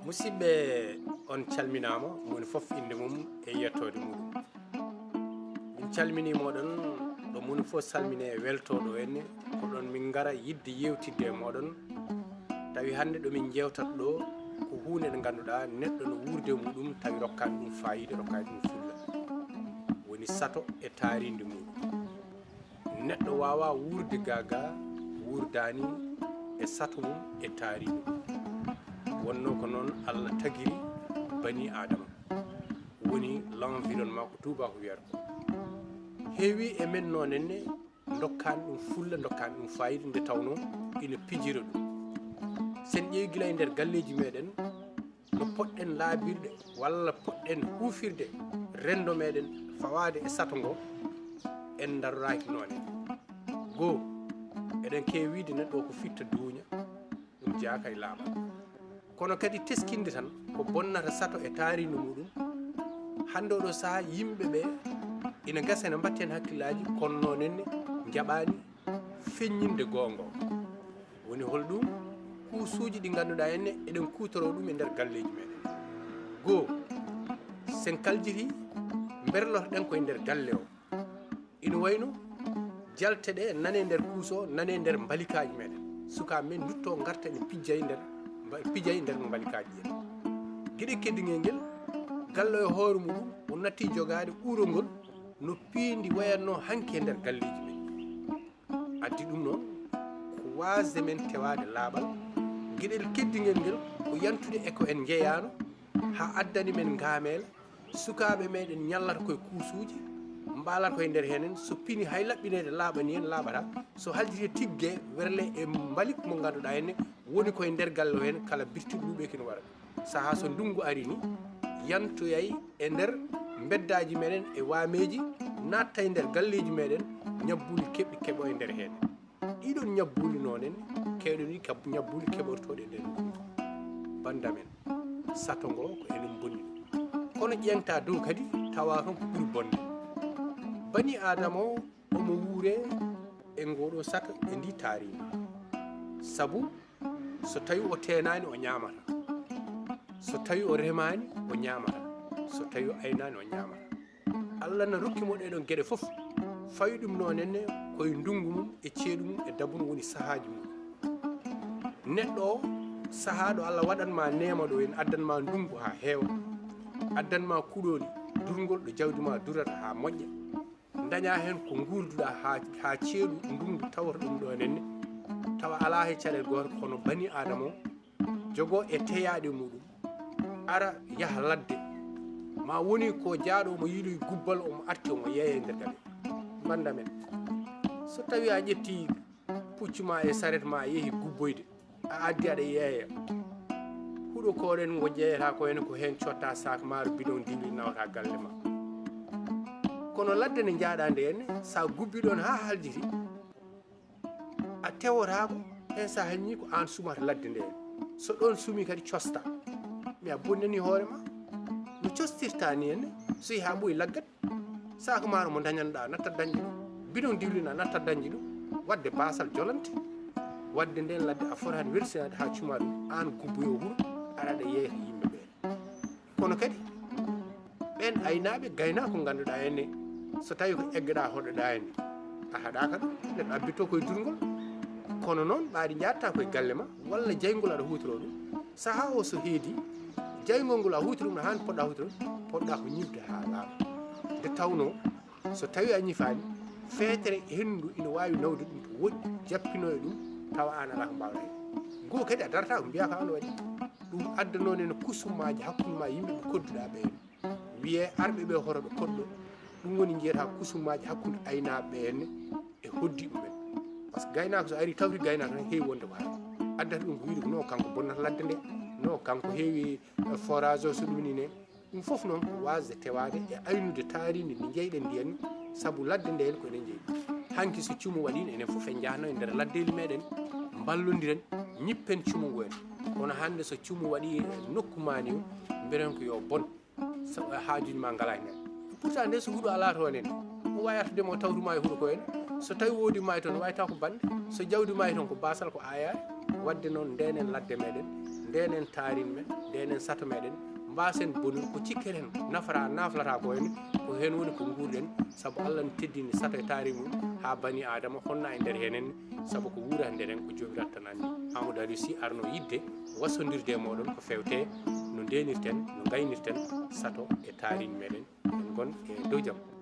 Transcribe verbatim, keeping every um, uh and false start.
Musidɓe, on calminaama, moni fof innde mum e yettoode muɗum. Min calminii mooɗon, ɗo moni fof salmine e weltoo ɗo henne, ko ɗon min ngara yiɗde yeewtidde e mooɗon. Tawi hannde ɗo min njeewtata ɗo ko huunde nde ngannduɗaa neɗɗo no wuurde e muɗum, tawi rokkaani ɗum faayiida, rokkaani ɗum fulla. Woni sato e taariindi muɗum. Neɗɗo waawaa wuurde gaagaa wuurdaani e sato mum e taariindi mum. Wonnoo ko noon Allah tagiri banii Aadama. Woni l'environnement ko tuubaaku wiyata ko. Heewi e men noon enne ndokkaani ɗum fulla, ndokkaani ɗum faayiida nde tawnoo ina pijira ɗum. Sen ƴeewi gila e nder galleeji meɗen, no poɗɗen laaɓirde walla poɗɗen huufirde renndo meɗen fawaade e sato ngo, en ndaroraaki noone. Goo, eɗen keewi wiide neɗɗo o ko fitta duuña, ɗum jeyaaka e laaɓal. Kono kadi teskinde tan ko bonnata sato e taariindi muɗum. Hannde oɗo sahaa yimɓe ɓe ina gasa ene mbaɗti heen hakkillaaji, kono noon enne njaɓaani feññinde goonga o. Woni hol ɗum? Kuusuuji ɗi ngannduɗaa enne eɗen kuutoroo ɗum e nder galleeji meɗen. Goo, sen kaljiti, mberlotoɗen ko e nder galle o. Ina wayno jalte ɗe nane nder kuuso, nane nder mbalikaaji meɗen. Sukaaɓe men ndutto ngarta ene pijja e nder mba-, pija e nder mbalikaaji ɗi en. Geɗe keddingel ngel, galle o e hoore muɗum, o natti jogaade uurol ngol no piindi wayatno hanki e nder galleeji men. Addi ɗum noon ko waasde men tewaade laaɓal. Geɗel keddingel ngel ko yantude e ko en njeyaano, haa addani men ngaameela. Sukaaɓe meɗen ñallata koye kuusuuji, mbaalata koye nder heen en. So pini hay laɓɓineede laaɓani en, laaɓata. So haljiti tigge, werle e mbalik mo ngannduɗaa enne woni koye nder galle o heen, kala birti luuɓe kino waɗa. Sahaa so ndunngu ari ni, yantoyay e nder mbeddaaji meɗen e waameeji, natta e nder galleeji meɗen, ñabbuuli keɓɗi keɓo e nder heen. Ɗiɗon ñabbuuli noon en, keewɗen ni kab-, ñabbuuli keɓortooɗi e nder ndunngu. Bannda men, sato ngo ko enen bonni ɗum. Kono ƴeeŋta dow kadi, tawa toon ko ɓuri bonde. Banii Aadama o, omo wuure e ngoo ɗoo sato e ndi taariindi. Sabu so tawi o teenaani, o ñaamata. So tawi o remaani, o ñaamata. So tawi o aynaani, o ñaamata. Allah na rokki mo ɗee ɗoon geɗe fof. Fawi ɗum noon enne koye ndunngu mum e ceeɗu mum e dabunu woni sahaaji mum. Neɗɗo o, sahaa ɗo Allah waɗan ma neema ɗo en, addan ma ndunngu haa heewa, addan ma kuɗooli, durngol ɗo jawdi ma durata haa moƴƴa, daña heen ko nguurduɗaa haa, haa ceeɗu ndunngu tawata ɗum ɗoon enne, tawa alaa he caɗeele gooto, kono banii Aadama o, jogoo e teyaaɗe muɗum, ara yaha ladde, ma woni ko jaaɗo omo yiiloyi gubbal, omo arti omo yeeya e nder galle. Bannda men, so tawi a ƴetti puccu ma e saret ma, a yehi gubboyde, a addi aɗa yeeya, huɗo kooɗen ngo jeeyata ko heen, ko heen cotta saak maaro, bidon diwlin, nawata galle ma. Kono ladde nde njaaɗa nde henne, sa gubbi ɗon haa haljiti, a tewotaako heen, sa haññi ko aan sumata ladde nde. So ɗon sumi kadi costa, mi a bonnani hoore ma. No costirta ni henne, so yehi haa ɓooyi laggat, saako maaro mo dañanɗa natta dañde ɗum, bidon diwlina natta dañde ɗum, wadde baasal jolante, wadde nden ladde a fotaani welsinade haa cuma ɗum, aan gubboyo huɗo, aɗa aɗa yeeya yimɓe ɓe. Kono kadi, ɓeen aynaaɓe, gaynaako ngannduɗaa enne, so tawi ko eggeɗaa hoɗoɗaa enne, a haɗaaka ɗum, neɗɗo abbitto koye durngol. Kono noon, ɓaadi njaatta koye galle ma, walla jayngol aɗa huutoro ɗum. Sahaa o so heedi, jayngol ngol a huutoro ɗum no haani poɗɗa huutoro ɗum, poɗɗa ko ñifde haa laaɓa. Nde tawnoo, so tawi a ñifaani, feetere henndu ina waawi nawde ɗum to woɗɗi, jappinoo e ɗum, tawa aan alaa ko mbaawɗaa heen. Ngoo kadi a darata ko mbiyaa ko aan waɗi. Ɗum addanoo ene kusummaaji hakkunde ma yimɓe ɓe kodduɗaa ɓeen. Wiyee arɓe ɓe hoto ɓe koɗɗo. Ɗum woni njiyataa kusummaaji hakkunde aynaaɓe ɓe henne e hoddiiɓe men. Par ce que gaynaako so ari tawti gaynaako tan heewi wonde ko hara. Addata ɗum ko wiide ko no kanko bonnata ladde nde, no kanko heewi, eh, forage o so ɗum ni ne. Ɗum fof noon ko waasde tewaade e aynude taariindi ndi njeyɗen ndi henni, sabu ladde nde henni ko enen njeyi. Hanki so cumu waɗiino, enen fof en njahno e nder laddeeli meɗen, mballondiren, ñippen cumu ngu en. Kono hannde so cumu waɗi e nokku maani o, mbiɗen ko yo bon, sabu haajuuji ma ngalaa heen. Pourtant nde so huɗo alaa toon en, ɗum waawi artude mo tawtu ma e huɗo ko en. So tawi woodi maayo toon, waawi taw ko bannde. So jawdi maayi toon, ko baasal, ko aayaare. Wadde noon, ndenen ladde meɗen, ndenen taarine men, ndenen sato meɗen, mbasen bonir ko cikketen nafata, naflata ko en, ko heen woni ko nguurɗen, sabu Allah ne teddini sato e taarine mum haa bani Aadama, honna e nder henen, sabu ko wuurata nder en ko Joomiraaɗo tan anndi. Amadou Aliou Sy arno yiɗde wasondirde e mooɗon ko fewte no ndenirten, no ngaynirten sato e taarine meɗen, en ngon e dow jam.